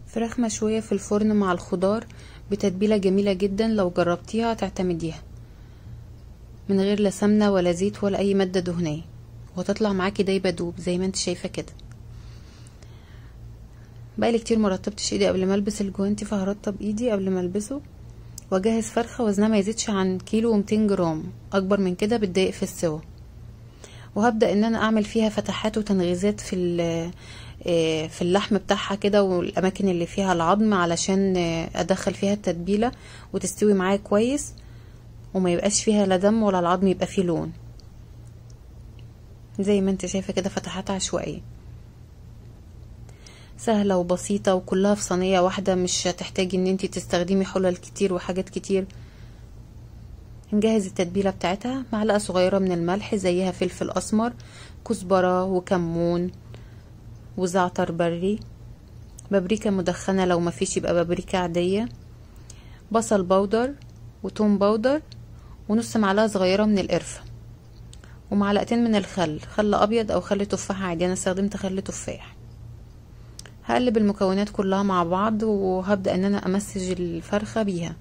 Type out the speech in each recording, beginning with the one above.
فراخ مشوية في الفرن مع الخضار بتتبيلة جميلة جدا، لو جربتيها تعتمديها من غير لا سمنة ولا زيت ولا اي مادة دهنية، وهتطلع معاكي دايبة دوب زي ما انت شايفة كده. بقالي كتير مرطبتش ايدي قبل ما البس الجوانتي، فهرطب ايدي قبل ما البسه. واجهز فرخة وزنها ما يزيدش عن 1.2 كيلو، اكبر من كده بتضايق في السوا. وهبدأ ان انا اعمل فيها فتحات وتنغيزات في اللحم بتاعها كده، والاماكن اللي فيها العظم، علشان ادخل فيها التتبيلة وتستوي معايا كويس، وما يبقاش فيها لا دم ولا العظم يبقى فيه لون. زي ما انت شايفة كده فتحات عشوائية سهلة وبسيطة، وكلها في صينية واحدة، مش هتحتاجي ان انت تستخدمي حلل كتير وحاجات كتير. نجهز التتبيلة بتاعتها: معلقة صغيرة من الملح، زيها فلفل اسمر، كزبرة وكمون وزعتر بري، بابريكا مدخنة لو مفيش يبقى بابريكا عادية، بصل بودر وتوم بودر، ونص معلقة صغيرة من القرفة، ومعلقتين من الخل، خل ابيض او خل تفاح عادي، انا استخدمت خل تفاح. هقلب المكونات كلها مع بعض، وهبدأ ان انا امسج الفرخة بيها.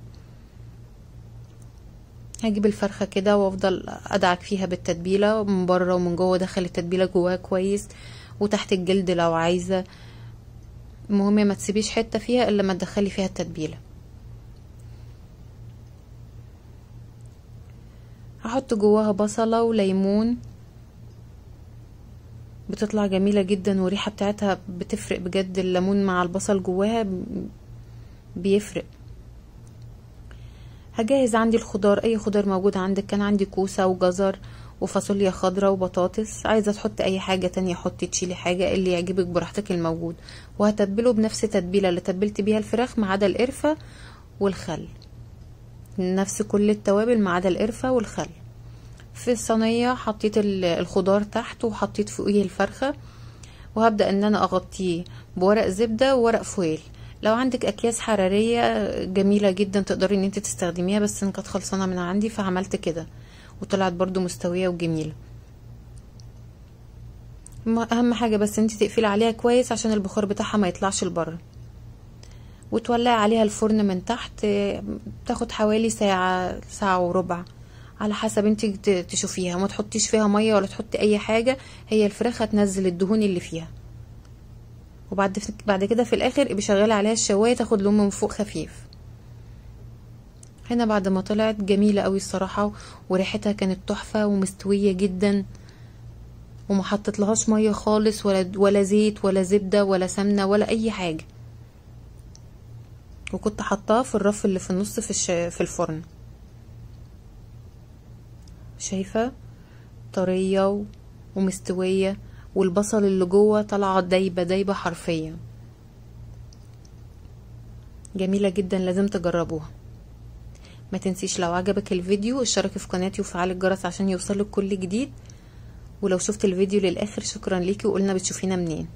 هجيب الفرخة كده وافضل ادعك فيها بالتتبيلة من بره ومن جوه، دخل التتبيلة جواها كويس، وتحت الجلد لو عايزة. المهم ما تسيبيش حتة فيها الا ما تدخلي فيها التتبيلة. هحط جواها بصلة وليمون، بتطلع جميلة جدا، والريحة بتاعتها بتفرق بجد. الليمون مع البصل جواها بيفرق. هجهز عندي الخضار، اي خضار موجود عندك. كان عندي كوسة وجزر وفاصوليا خضراء وبطاطس، عايزة تحط اي حاجة تانية حطي، تشيلي حاجة، اللي يعجبك براحتك الموجود. وهتبله بنفس التتبيلة اللي تبلت بيها الفراخ، ما عدا القرفة والخل، نفس كل التوابل ما عدا القرفة والخل. في الصينية حطيت الخضار تحت، وحطيت فوقيه الفرخة، وهبدأ ان انا اغطيه بورق زبدة وورق فويل. لو عندك اكياس حرارية جميلة جدا تقدري ان انت تستخدميها، بس انا كانت خلصانة من عندي فعملت كده، وطلعت برضو مستوية وجميلة. اهم حاجة بس انت تقفلي عليها كويس عشان البخار بتاعها ما يطلعش لبره، وتولعي عليها الفرن من تحت. تاخد حوالي ساعة، ساعة وربع على حسب انت تشوفيها. ما تحطيش فيها مية ولا تحطي اي حاجة، هي الفراخ هتنزل الدهون اللي فيها. وبعد كده في الاخر ابقي شغالة عليها الشوايه تاخد لون من فوق خفيف. هنا بعد ما طلعت جميلة قوي الصراحة، وريحتها كانت تحفة ومستويه جدا، وما حطيت لهاش مية خالص، ولا زيت ولا زبدة ولا سمنه ولا اي حاجة. وكنت حطاها في الرف اللي في النص في الفرن. شايفه طرية ومستويه، والبصل اللي جوه طالعه دايبه دايبه حرفيا. جميلة جدا، لازم تجربوها. ما تنسيش لو عجبك الفيديو اشتركي في قناتي وفعلي الجرس عشان يوصلك كل جديد. ولو شفت الفيديو للاخر شكرا ليكي، وقلنا بتشوفينا منين.